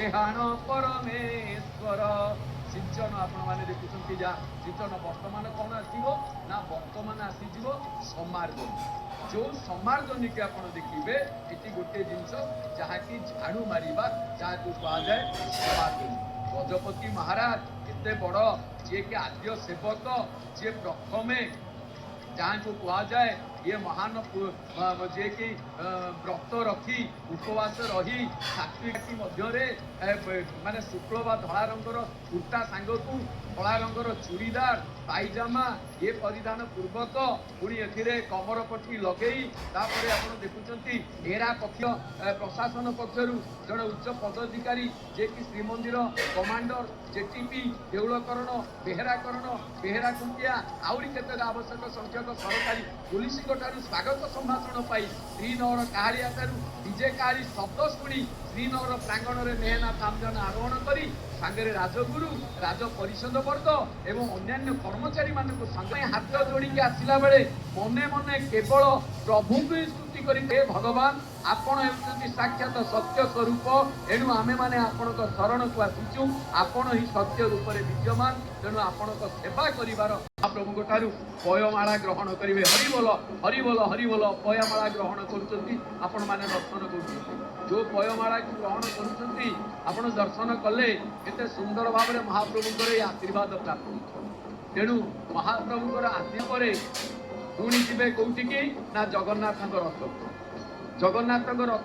ରେହାଣ ପରମେଶ୍ୱର। ସିଞ୍ଚନ ଆପଣମାନେ ଦେଖୁଛନ୍ତି, ଯାହା ସିଞ୍ଚନ। ବର୍ତ୍ତମାନ କଣ ଆସିବ ନା, ବର୍ତ୍ତମାନ ଆସିଯିବ ସମାର୍ଜନୀ। ଯୋଉ ସମାର୍ଜନୀକି ଆପଣ ଦେଖିବେ, ଏଠି ଗୋଟିଏ ଜିନିଷ ଯାହାକି ଝାଡୁ ମାରିବା, ଯାହାକୁ କୁହାଯାଏ ସମାର୍ଜନୀ। ଗଜପତି ମହାରାଜ ଏତେ ବଡ, ଯିଏକି ଆଦ୍ୟ ସେବକ, ଯିଏ ପ୍ରଥମେ ଯାହାଙ୍କୁ କୁହାଯାଏ ଇଏ ମହାନ, ଯିଏକି ବ୍ରତ ରଖି, ଉପବାସ ରହି, ସାତ୍ବିକ ମଧ୍ୟରେ ମାନେ ଶୁକ୍ଳ ବା ଧଳା ରଙ୍ଗର କୁର୍ତ୍ତା ସାଙ୍ଗକୁ ଧଳା ରଙ୍ଗର ଚୁଡ଼ିଦାର ପାଇଜାମା ଇଏ ପରିଧାନ ପୂର୍ବକ, ପୁଣି ଏଥିରେ କମର ପଟି ଲଗେଇ, ତାପରେ ଆପଣ ଦେଖୁଛନ୍ତି ଏରା ପକ୍ଷ ପ୍ରଶାସନ ପକ୍ଷରୁ ଜଣେ ଉଚ୍ଚ ପଦାଧିକାରୀ, ଯିଏକି ଶ୍ରୀମନ୍ଦିର କମାଣ୍ଡର, ଜେଟିପି, ଦେଉଳକରଣ, ବେହେରାକରଣ, ବେହେରା ଖୁଣ୍ଟିଆ, ଆହୁରି କେତେକ ଆବଶ୍ୟକ ସଂଖ୍ୟକ ସରକାରୀ ପୋଲିସଙ୍କ ଠାରୁ ସ୍ୱାଗତ ସମ୍ଭାଷଣ ପାଇ, ଶ୍ରୀନଅର କାହାଳିଆ ଠାରୁ ଡିଜେ କାହାଳି ଶବ୍ଦ ଶୁଣି, ଶ୍ରୀନଅର ପ୍ରାଙ୍ଗଣରେ ମେହେନାଥ ଆମଜନ ଆରୋହଣ କରି ସାଙ୍ଗରେ ରାଜଗୁରୁ, ରାଜ ପରିଷଦ ବର୍ଗ ଏବଂ ଅନ୍ୟାନ୍ୟ କର୍ମଚାରୀମାନଙ୍କୁ ସାଙ୍ଗେ ହାତ ଯୋଡ଼ିକି ଆସିଲା ବେଳେ ମନେ ମନେ କେବଳ ପ୍ରଭୁଙ୍କୁ ହିଁ ସ୍ତୁତି କରି, "ହେ ଭଗବାନ, ଆପଣ ହେଉଛନ୍ତି ସାକ୍ଷାତ ସତ୍ୟ ସ୍ୱରୂପ। ଏଣୁ ଆମେମାନେ ଆପଣଙ୍କ ଶରଣକୁ ଆସିଛୁ। ଆପଣ ହିଁ ସତ୍ୟ ରୂପରେ ବିଦ୍ୟମାନ। ତେଣୁ ଆପଣଙ୍କ ସେବା କରିବାର" ମହାପ୍ରଭୁଙ୍କ ଠାରୁ ପୟମାଳା ଗ୍ରହଣ କରିବେ। ହରିବୋଲ, ହରିବୋଲ, ହରିବୋଲ। ପୟମାଳା ଗ୍ରହଣ କରୁଛନ୍ତି, ଆପଣମାନେ ଦର୍ଶନ କରୁଛନ୍ତି। ଯୋଉ ପୟମାଳାକୁ ଗ୍ରହଣ କରୁଛନ୍ତି, ଆପଣ ଦର୍ଶନ କଲେ କେତେ ସୁନ୍ଦର ଭାବରେ ମହାପ୍ରଭୁଙ୍କର ଏଇ ଆଶୀର୍ବାଦ ପ୍ରାପ୍ତି। ତେଣୁ ମହାପ୍ରଭୁଙ୍କର ଆସିବା ପରେ ପୁଣି ଯିବେ କୋଉଠିକି ନା ଜଗନ୍ନାଥଙ୍କ ରଥକୁ। ଜଗନ୍ନାଥଙ୍କ ରଥ